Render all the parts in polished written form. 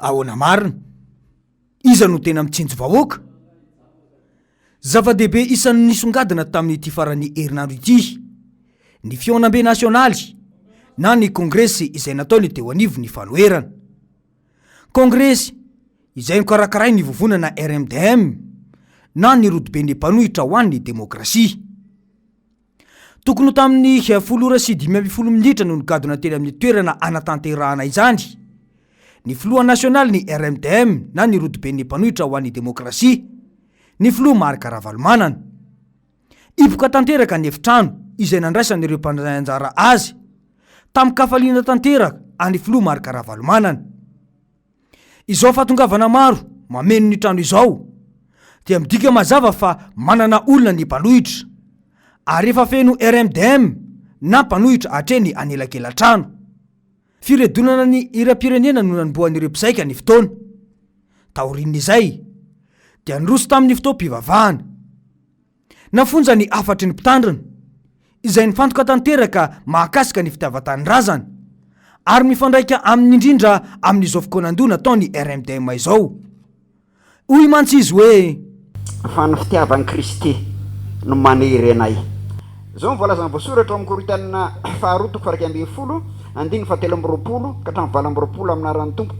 Ahoana marina? Iza no tena mitsinjo vahoaka? Zava-dehibe isan'ny nisongadina tamin'ity faran'ny herinandro ity ny fihaonambe nasionaly na ny kongresy izay nataony teo anivon'ny fanoherana. Kongresy izay nokarakarain'ny vovonana RMDM na ny rodoben'ny mpanohitra ho an'ny demokrasia. Tokony ho tamin'ny folo ora sy 15 minitra no nigadona teny amin'ny toerana hanatanterahana izany ny filoha nasionalin'ny RMDM na ny rodoben'ny mpanohitra ho an'ny demokrasia, ny filoha Marc Ravalomanana. Hipoka tanteraka ny efitrano izay nandraisan'ireo mpandray anjara azy tamin-kafaliana tanteraka an'ny filoha Marc Ravalomanana. Izao fahatongavana maro mameno ny trano izao dia midika mazava fa manana olona ny mpanohitra ary efa feno RMDM na mpanohitra hatreny anelakelan-trano. Firedonana ny hiram-pirenena no nanombohan'ireo mpizaika ny fotoana. Taorian'izay dia niroso tamin'ny fotoam-pivavahana. Nafonja ny hafatry ny mpitandrina, izay nifantoka tanteraka mahakasika ny fitiavan-tanindrazana, ary mifandraika amin'ny indrindra amin'izao fikaonandoha nataon'ny RMDM izao. Hoy mantsy izy hoe. Fa ny fitiavan'i Kristy no manery anay. Izao no voalazan'ny voasoratra ao amin'ny Korintiana faharoa toko faha-11, andininy faha-23 ka hatramin'ny 28 amin'ny anaran'ny Tompo.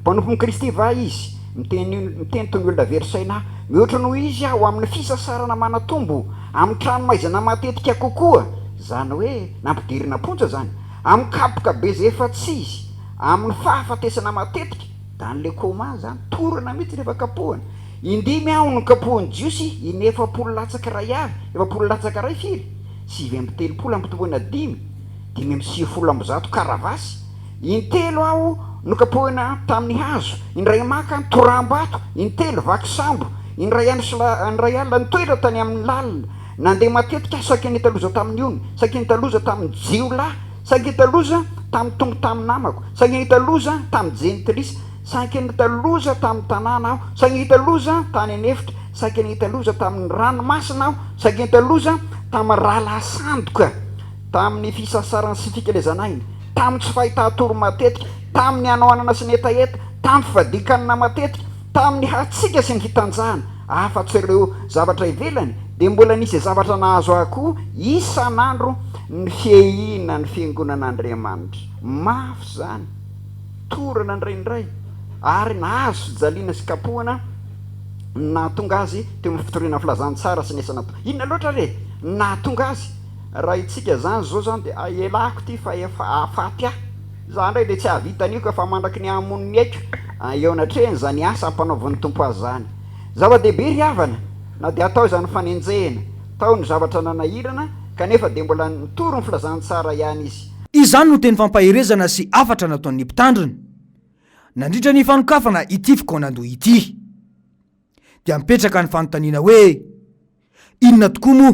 Mpanompon'i Kristy va izy? Miteny miteny toy ny olona very saina aho. Mihoatra noho izy aho amin'ny fisasarana manatombo, amin'ny tranomaizina matetika kokoa, izany hoe nampidirina am-ponja izany, amin'ny kapoka be izay efa tsy izy, amin'ny fahafatesana matetika, dans le coma izany, torana mihitsy rehefa kapohana. Indimy aho nokapohin'ny Jiosy inefapolo latsaka iray avy, efapolo latsaka iray firy? 39 ampitomboina dimy, 195 karavasy. Intelo aho nokapohina tamin'ny hazo, indray maka toraham-bato, intelo vaky sambo, indray andro sy indray alina nitoetra tany amin'ny lalina. Nandeha matetika aho saika nahita loza tamin'ny ony, saika nahita loza tamin'ny jiolahy, saika nahita loza tamin'ny tompo tamin'ny namako, saika nahita loza tamin'ny jentilisa, saika nahita loza tamin'ny tanàna aho, saika nahita loza tany an'efitra, saika nahita loza tamin'ny ranomasina aho, saika nahita loza tamin'ny rahalahy sandoka. Tamin'ny fisasarana sy fikelezan'aina, tamin'ny tsy fahitan-tory matetika, tamin'ny hanoanana sy ny hetaheta, tamin'ny fifadian-kanina matetika, tamin'ny hatsiaka sy ny fitanjahana, afa-tsy ireo zavatra ivelany, dia mbola nisy zavatra nahazo ahy koa isan'andro ny fiahiana ny fiangonan'Andriamanitra. Mafy izany, torana indraindray, ary nahazo fijaliana sy kapohana ny nahatonga azy teo amin'ny fitoriana ny filazantsara sy ny asa natao. Inona loatra re ny nahatonga azy? Raha itsika zany zao zany de aelako ty fa efa ahafaty ahy, za ndray de tsy hahavita an'io ka fa mandraky ny hamono ny aiko eo anatrehany zany asa ampanaovin'ny Tompo azy zany. Zava-dehibe ry havana, na dia atao izany fanenjehina, tao ny zavatra nanahirana kanefa dia mbola nitory ny filazantsara ihany izy. Izany no teny fampaherezana sy hafatra nataon'ny mpitandrina, nandritra ny fanokafana ity fikaonandoha ity. Dia mipetraka ny fanontaniana hoe, Inona tokoa moa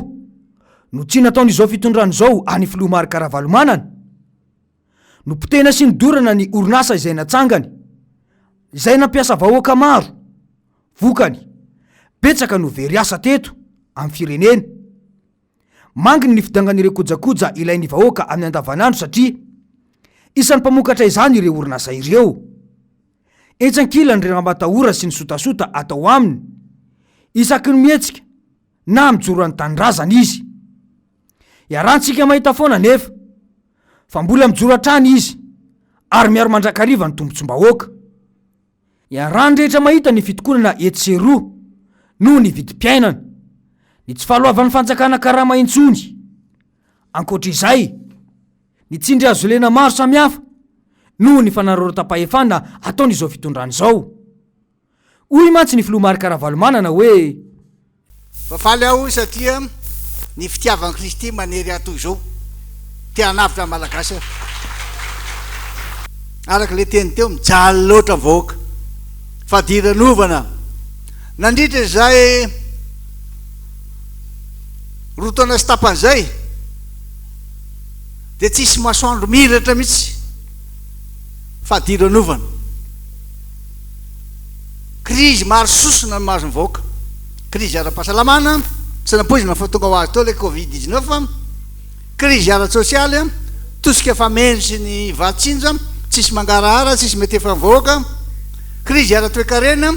no tsy nataon'izao fitondrana izao an'i Filoha Marc Ravalomanana? Nopotehina sy nodorana ny orinasa izay natsangany, izay nampiasa vahoaka maro. Vokany, betsaka no very asa teto amin'ny firenena. Manginy ny fidangan'ireo kojakoja ilain'ny vahoaka amin'ny andavanandro satria isan'ny mpamokatra izany ireo orinasa ireo. Etsy ankilany ry ramatahora sy ny sotasota atao aminy isaky ny mihetsika na mijoro any tanindrazana izy. Iarahantsika mahita foana anefa fa mbola mijoro hatrany izy ary miaro mandrakariva ny tombontsom-bahoaka. Iarahan'ny rehetra mahita ny fitokonana etsy sy eroa noho ny vidim-piainana, ny tsy fahaloavan'ny fanjakana karama intsony. Ankoatra izay, ny tsindry hazolena maro samihafa noho ny fanararaotam-pahefana ataon'izao fitondrana izao. Hoy mantsy ny filoha Marc Ravalomanana hoe. Fa faly aho satria ny fitiavan'i Kristy manery ahy toy izao. Te hanavotra ny Malagasy aho. Araka ilay teny teo, mijaly loatra ny vahoaka. Fadiranovana. Nandritra izay roa taona sy tapany izay dia tsisy masoandro miratra mihitsy. Fadiranovana. Krizy maro sosona no mahazo ny vahoaka. Krizy ara-pahasalamana, tsy nampoizina fa tonga ho azy teo ilay covid 19, krizy ara-tsosialy, tosika fameno sy ny vatsinja, tsisy mangarahara, tsisy mety efan'ny vahoaka. Krizy ara-toekarena,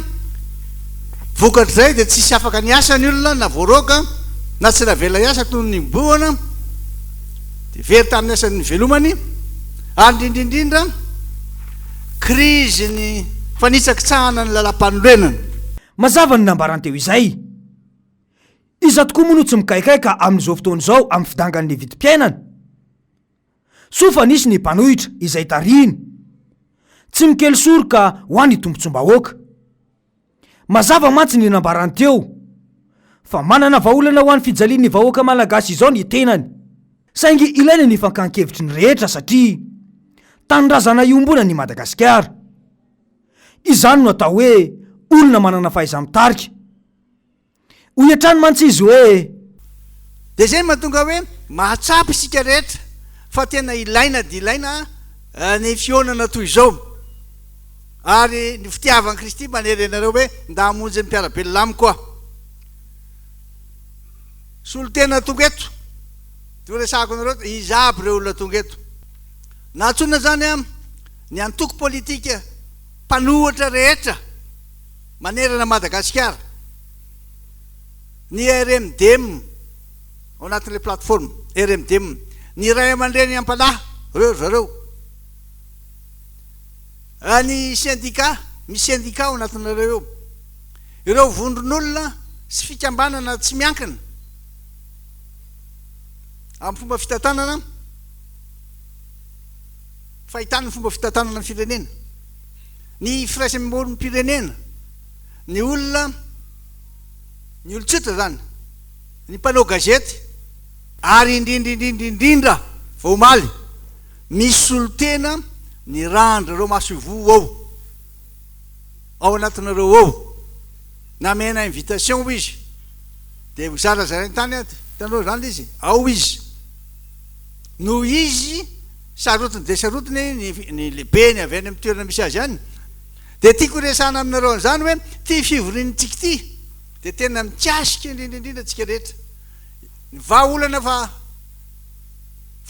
vokatr'izay dia tsisy afaka niasa ny olona na voaroaka na tsy navela hiasa toy ny nibohana dia very tamin'ny asany nivelomany ary indrindra indrindra krizy ny fanitsakitsahana ny lalàmpanorenana. Mazava ny nambarany teo izay. Iza tokoa moa no tsy mikaikaika amin'izao fotoana izao amin'ny fidangan'ny vidim-piainana? Soa fa nisy ny mpanohitra izay tarihiny. Tsy mikely soroka ho an'ny tombontsoam-bahoaka. Mazava mantsy ny nambarany teo fa manana vahaolana ho an'ny fijalian'ny vahoaka malagasy izao ny tenany. Saingy ilaina ny fankan-kevitry ny rehetra satria tanindrazana iombonana i Madagasikara. Izany no atao hoe olona manana fahaiza-mitarika. Hoy hatrany mantsy izy hoe. Dia izay no mahatonga hoe mahatsapa isika rehetra fa tena ilaina dia ilaina ny fihaonana toy izao. Ary ny fitiavan'i Kristy manery anareo hoe nda hamonjy ny mpiara-belona amiko aho. Solontena tonga eto, dia horesahako anareo eto, iza aby ireo olona tonga eto. Nantsoina izany ny antoko politika mpanohitra rehetra. Manerana an'i Madagasikara, ny RMDM, ao anatin'ilay plateforme, RMDM, ny ray aman-dreny am-panahy, ireo ry zareo, ny sendika, misy sendika ao anatinareo eo, ireo vondron'olona sy fikambanana tsy miankina amin'ny fomba fitantanana, fahitana ny fomba fitantanana ny firenena. Ny firaisamonim-pirenena, ny olona, ny olon-tsotra izany, ny mpanao gazety, ary indrindra indrindra indrindra vao omaly, misy solontena nirahan-dRareo masoivoho ao, ao anatinareo ao, namena invitation hoy izy, dia hozarazarainy tany ato, hitanareo izany ilay izy, ao izy, noho izy Sarotiny dia sarotiny ny ny lehibeny avy any amin'ny toerana misy azy any. Dia tiako horesahana aminareo an'izany hoe ity fivoriantsika ity dia tena mikasika indrindra indrindra antsika rehetra. Ny vahaolana efa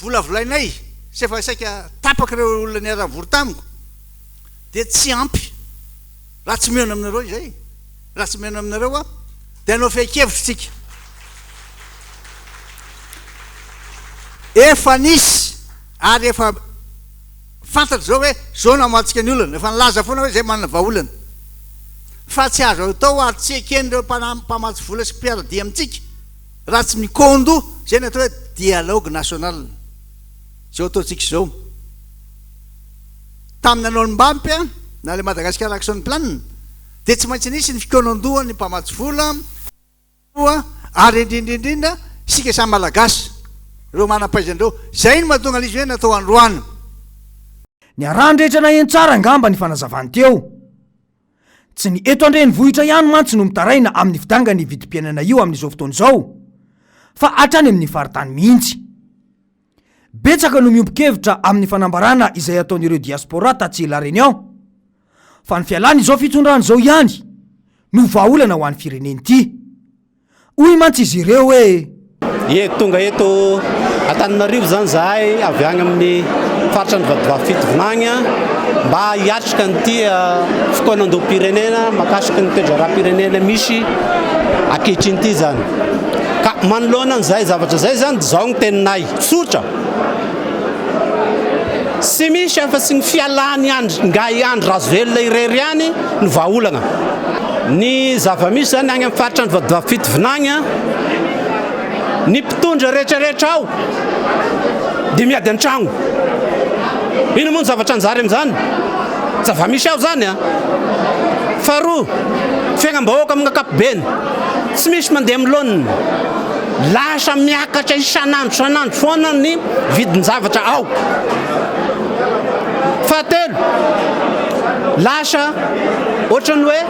volavolainay sy efa saika tapaka ireo olona niara-nivory tamiko dia tsy ampy raha tsy mihaona aminareo izay. Raha tsy mihaona aminareo aho dia hanao fehin-kevitra isika. Efa nisy ary efa fantatra izao hoe izao no hamahantsika ny olana. Efa nilaza foana hoe izay manana vahaolana. Fa tsy azo atao ary tsy eken'ireo mpamatsy vola sy mpiara-dia amintsika raha tsy mikondo izay ny atao hoe dialogue national. Izao ataontsika izao. Tamin'ny nanao ny MAP na ilay Madagascar Action Plan dia tsy maintsy nisy ny fikaonandohan'ny mpamatsy vola, Koa ary indrindra indrindra isika samy Malagasy, ireo manam-pahaizana ireo. Izay no mahatonga an'izy hoe natao androany. Niarahan'ny rehetra naheno tsara angamba ny fanazavany teo. Tsy ny eto an-drenivohitra ihany mantsy no mitaraina amin'ny fidangan'ny vidim-piainana io amin'izao fotoana izao fa hatrany amin'ny faritany mihitsy. Betsaka no miombon-kevitra amin'ny fanambarana izay ataon'ireo diaspora tatsy La Réunion fa ny fialana izao fitondrana izao ihany no vahaolana ho an'ny firenena ity. Hoy mantsy izy ireo hoe. Ie, tonga eto Antananarivo izany izahay avy any amin'ny faritra ny Vatovavy Fitovinagny mba hiatrika an'ity fikaonandoham-pirenena mahakasika ny toe-draharaham-pirenena misy ankehitriny ity izany. Ka manoloana an'izay zavatra izay izany dia izao ny teninay, tsotra, Tsy misy afa-tsy ny fialan'i Andry, Ingahy Andry Rajoelina irery ihany no vahaolana. Ny zava-misy izany any amin'ny faritra Androvatovavy Fitovinagny, ny mpitondra rehetra rehetra ao dia miady an-tragno. Inona moa ny zavatra anjary amin'izany? Zava-misy ao izany an! Faharoa, fiainam-bahoaka amin'ny ankapobeny, tsy misy mandeha amin'ny laoniny. Lasa miakatra isan'andro isan'andro foana ny vidin-javatra ao. Fahatelo, lasa ohatran'ny hoe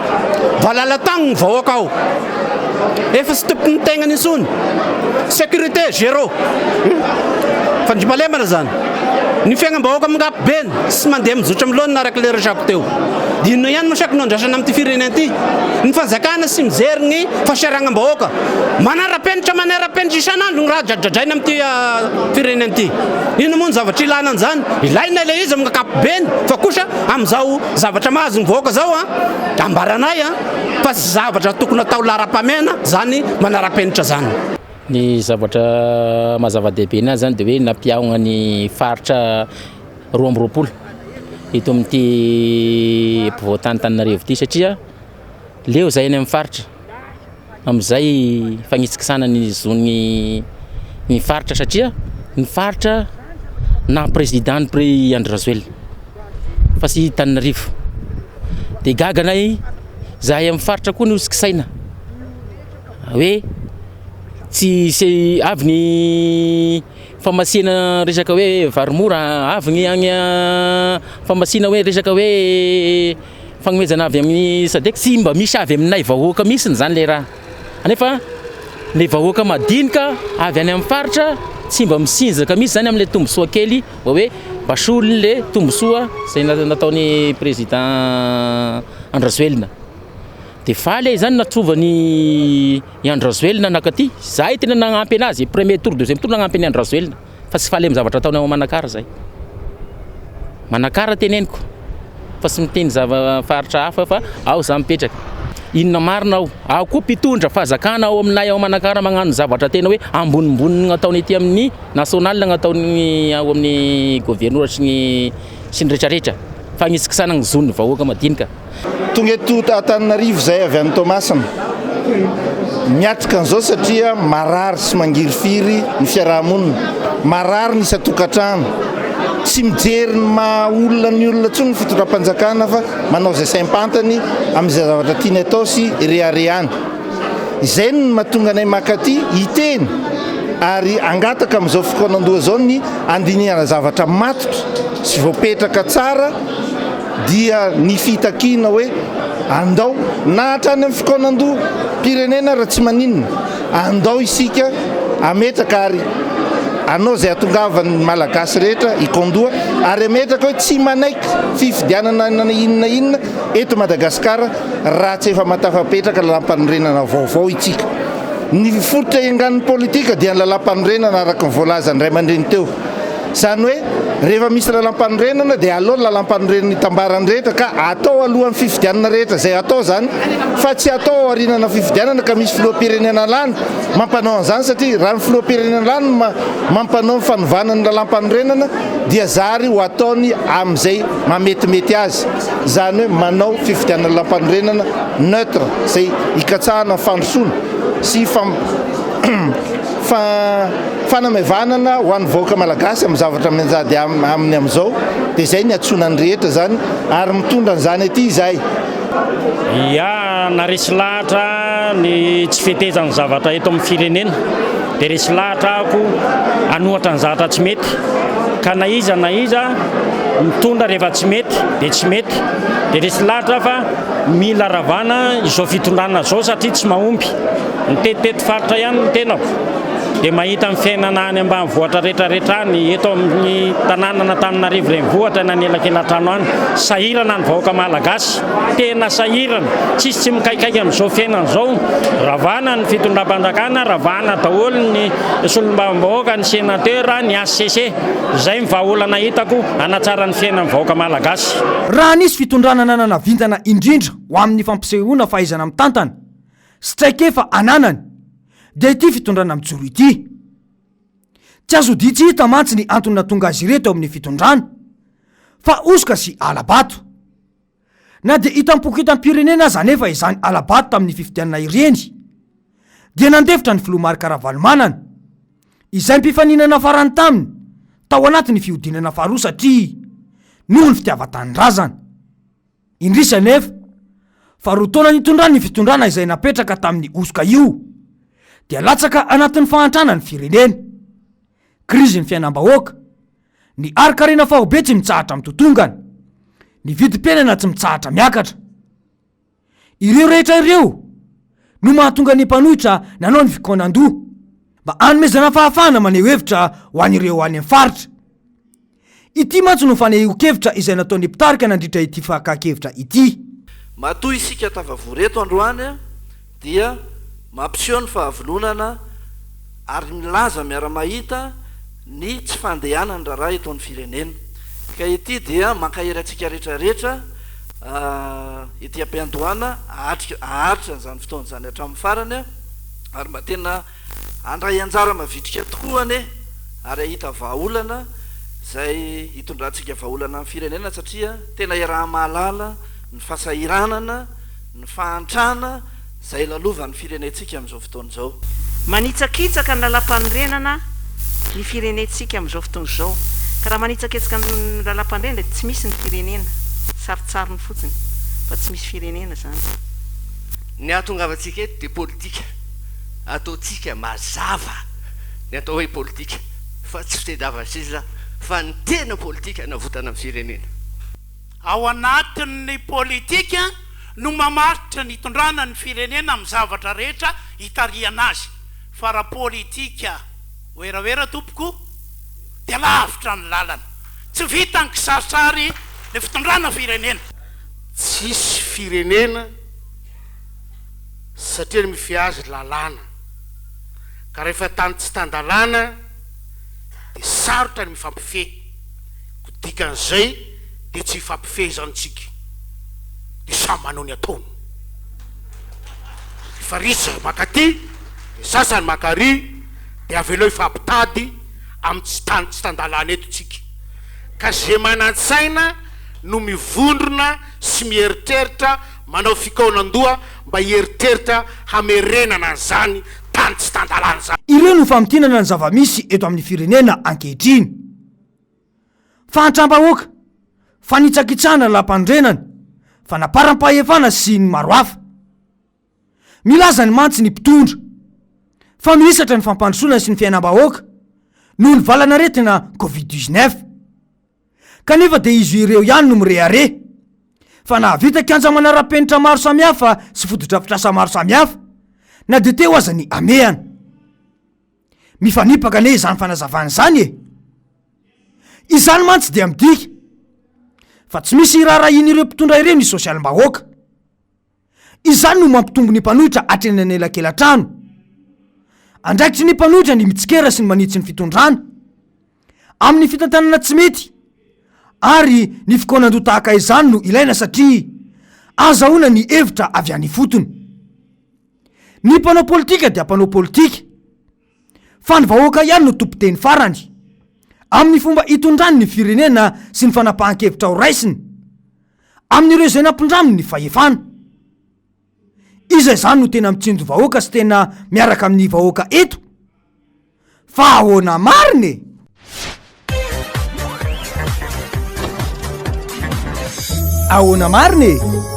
valala-tany ny vahoaka ao. Efa tsy tompon'ny tegnany intsony. Sécurité zéro. Fandriampahalemana zany. Ny fiainam-bahoaka amin'ny ankapobeny tsy mandeha mizotra amin'ny laoniny araka ilay resako teo. Dia inona ihany moa saky no andrasana amin'ity firenena ity? Ny fanjakana tsy mijery ny fahasahiranam-bahoaka. Manara-penitra manara-penitra. Manara-penitra isan'andro ny raha dradradraina amin'ity firenena ity. Inona moa ny zavatra ilana an'izany? Ilaina ilay izy amin'ny ankapobeny fa kosa amin'izao zavatra mahazo ny vahoaka izao dia ambaranay fa tsy zavatra tokony atao laharam-pahamehana izany manara-penitra izany. Ny zavatra maha zava-dehibe anazy zany dia hoe nampihaogna ny faritra 22 eto amin'ity ampovoan-tany Antananarivo ity satria leo zahay any amin'ny faritra amin'izay fagnitsikisana ny zon'ny ny faritra satria ny faritra na président ny pré Andry Rajoelina fa tsy Antananarivo dia gaga anay zahay amin'ny faritra koa no tsikisaina hoe tsy se avy ny famasiana resaka hoe vary mora, avy ny agny famasiana hoe resaka hoe fagnomezana avy amin'ny sadec, tsy mba misy avy aminay vahoaka mihitsiny zany le raha, nefa le vahoaka madinika avy any amin'ny faritra tsy mba misinjaka mihitsy zany am'le tombosoa kely mba hoe mba solon'le tombosoa zay nataon'ny président Andry Rajoelina. Dia faly aho izany natsovan'i i Andry Rajoelina nakaty. Zahay tena nagnampy anazy, premier tour, deuxième tour nagnampy an'i Andry Rajoelina fa tsy faly amin'ny zavatra ataony ao Manakara zahay. Manakara teneniko fa tsy miteny zava faritra hafa fa ao za mipetraka. Inona marina ao? Ao koa mpitondra fazakana ao aminay ao Manakara magnano zavatra tena hoe ambonimbony ny ataony aty amin'ny national ny ataony ao amin'ny governora sy ny sy ny retraretra. Fagnitsikisana ny zon'ny vahoaka madinika. Tonga eto Antananarivo izahay avy any Toamasina miatrika an'izao satria marary sy mangirifiry ny fiaraha-monina, marary ny isan-tokantrano, tsy mijery ny maha olona ny olona intsony ny fitondram-panjakana fa manao izay saim-pantany amin'izay zavatra tiany atao sy reharehany. Izay no mahatonga anay mankaty hiteny ary hangataka amin'izao fikaonandoha izao ny handinihana zavatra matotra sy voapetraka tsara dia ny fitakiana hoe andao na hatrany amin'ny fikaonandoham-pirenena ary tsy maninona, andao isika hametraka ary hanao izay hahatongavan'ny Malagasy rehetra hikaondoha ary hametraka hoe tsy manaiky fifidianana na inona inona eto Madagasikara raha tsy efa matafapetraka lalàmpanorenana vaovao itsika. Ny fototra iangan'ny politika dia ny lalàmpanorenana araka ny voalazan'ny ray aman-dreny teo. Izany hoe rehefa misy lalàmpanorenana dia aleo ny lalàmpanorenana itambaran'ny rehetra ka atao alohan'ny fifidianana rehetra izay atao izany fa tsy atao aorianana fifidianana ka misy filoham-pirenena lany mampanao an'izany satria raha ny filoham-pirenena lany no mampanao ny fanovana ny lalàmpanorenana dia zary ho ataony amin'izay mahametimety azy, izany hoe manao fifidianana lalàmpanorenana neutre izay hikatsahana ny fandrosoana sy fanamaivanana ho an'ny vahoaka malagasy amin'ny zavatra mianjady aminy amin'izao dia izay ny antsoina ny rehetra izany ary mitondra an'izany aty izahay. Ya, naresy lahatra ny tsy fetezan'ny zavatra eto amin'ny firenena dia resy lahatra aho hanohatra ny zavatra tsy mety ka na iza na iza mitondra rehefa tsy mety dia tsy mety dia resy lahatra aho fa mila ravana izao fitondrana izao satria tsy mahomby. Nitety faritra ihany ny tenako dia mahita ny fiainana any ambanivohitra rehetrarehetra any, eto amin'ny tanànan'Antananarivo renivohitra na ny elakelantrano any. Sahirana ny vahoaka malagasy, tena sahirana, tsisy tsy mikaikaika amin'izao fiainana izao. Ravana ny fitondram-panjakana, ravana daholo ny solombavambahoaka, ny sénateur, ny HCC. Izay ny vahaolana hitako hanatsara ny fiainan'ny vahoaka malagasy. Raha nisy fitondrana nanana vintana indrindra ho amin'ny fampisehoana fahaizana mitantana sy traikefa ananany dia ity fitondrana mijoro ity. Tsy azo odia tsy hita mantsy ny antony nahatonga azy ireto eo amin'ny fitondrana fa hosoka sy hala-bato. Na dia hitam-poko hitam-pirenena aza anefa izany hala-bato tamin'ny fifidianana ireny dia nandefitra ny filoha Marc Ravalomanana izay mpifaninana farany taminy tao anatin'ny fihodinana faharoa satria noho ny fitiavan-tanindrazana. Indrisy anefa fa roa taona nitondrany ny fitondrana izay napetraka tamin'ny hosoka io dia latsaka anatin'ny fahantrana ny firenena. Krizy ny fiainam-bahoaka, ny harin-karena faobe tsy mitsahatra mitotongana, ny vidim-piainana tsy mitsahatra miakatra. Ireo rehetra ireo no mahatonga ny mpanohitra nanao ny fikaonandoha mba hanomezana fahafahana maneho hevitra ho an'ireo any amin'ny faritra. Ity mantsy no fanehoan-kevitra izay nataon'ny mpitarika nandritra ity fakan-kevitra ity. Matoa isika tafavory eto androany dia mampiseho ny fahavononana. ary milaza miara-mahita ny tsy fandehanan'ny raharaha eto amin'ny firenena. Ka ity dia mankahery antsika rehetra rehetra ety am-piandohana hahatrika haharitra an'izany fotoana izany hatramin'ny farany ary mba tena Handray anjara mavitrika tokoa anie ary hahita vahaolana izay hitondrantsika vahaolana amin'ny firenena satria tena iaraha-mahalala ny fahasahiranana, ny fahantrana izay lalovan'ny firenentsika amin'izao fotoana izao. Manitsakitsaka ny lalàmpanorenana ny firenentsika amin'izao fotoana izao. Ka raha manitsakitsaka ny lalàmpanorenana dia tsy misy ny firenena. Sarintsariny fotsiny fa tsy misy firenena izany. Ny ahatongavantsika eto dia politika. Ataontsika mazava ny atao hoe politika fa tsy fitediavan-seza fa ny tena politika hanavotana ny firenena. Ao anatin'ny politika no mamaritra ny hitondrana ny firenena amin'ny zavatra rehetra hitarihana azy fa raha politika werawera tompoko dia lavitra ny lalana. Tsy vitan'ny kisarisary ny fitondrana firenena. Tsisy firenena satria ny mifehy azy lalàna, ka rehefa tany tsy tan-dalàna dia sarotra ny mifampifehy, ko dikan'izay dia tsy hifampifehy izany tsika, dia samy manao ny ataony, rehefa ry zay maka aty dia sasany maka ary, dia avelao hifampitady amin'ny tsy tany tsy tan-dalàna eto tsika, ka ze manan-tsaina no mivondrona sy mieritreritra manao fikaonandoha mba hieritreritra hamerenana an'izany tany tsy tan-dalàna izany. Ireo no famintinana ny zava-misy eto amin'ny firenena ankehitriny. Fahantram-bahoaka, fanitsakitsahana lalàmpanorenana, fanaparam-pahefana sy ny maro hafa. Milaza ny mantsy ny mpitondra fa mihisatra ny fampandrosoana sy ny fiainam-bahoaka noho ny valan'aretina Covid 19. Kanefa dia izy ireo ihany no mirehareha fa nahavita kianja manara-penitra maro samihafa sy fotodrafitrasa maro samihafa na dia teo aza ny hamehana. Mifanipaka anie izany fanazavana izany e! Izany mantsy dia midika fa tsy misy iraharahian'ireo mpitondra ireo ny sosialim-bahoaka. Izany no mampitombo ny mpanohitra hatreny anelakelan-trano. Andraikitry ny mpanohitra ny mitsikera sy ny manitsy ny fitondrana amin'ny fitantanana tsy mety ary ny fikaonandoha tahaka izany no ilaina satria azahoana ny hevitra avy any ifotony. Ny mpanao politika dia mpanao politika fa ny vahoaka ihany no tompon-teny farany amin'ny fomba hitondrany ny firenena sy ny fanapahan-kevitra ho raisiny. Amin'ireo izay nampindraminy ny fahefana. Iza izany no tena mitsinjo vahoaka sy tena miaraka amin'ny vahoaka eto? Fa ahoana marina e? Ahoana marina e?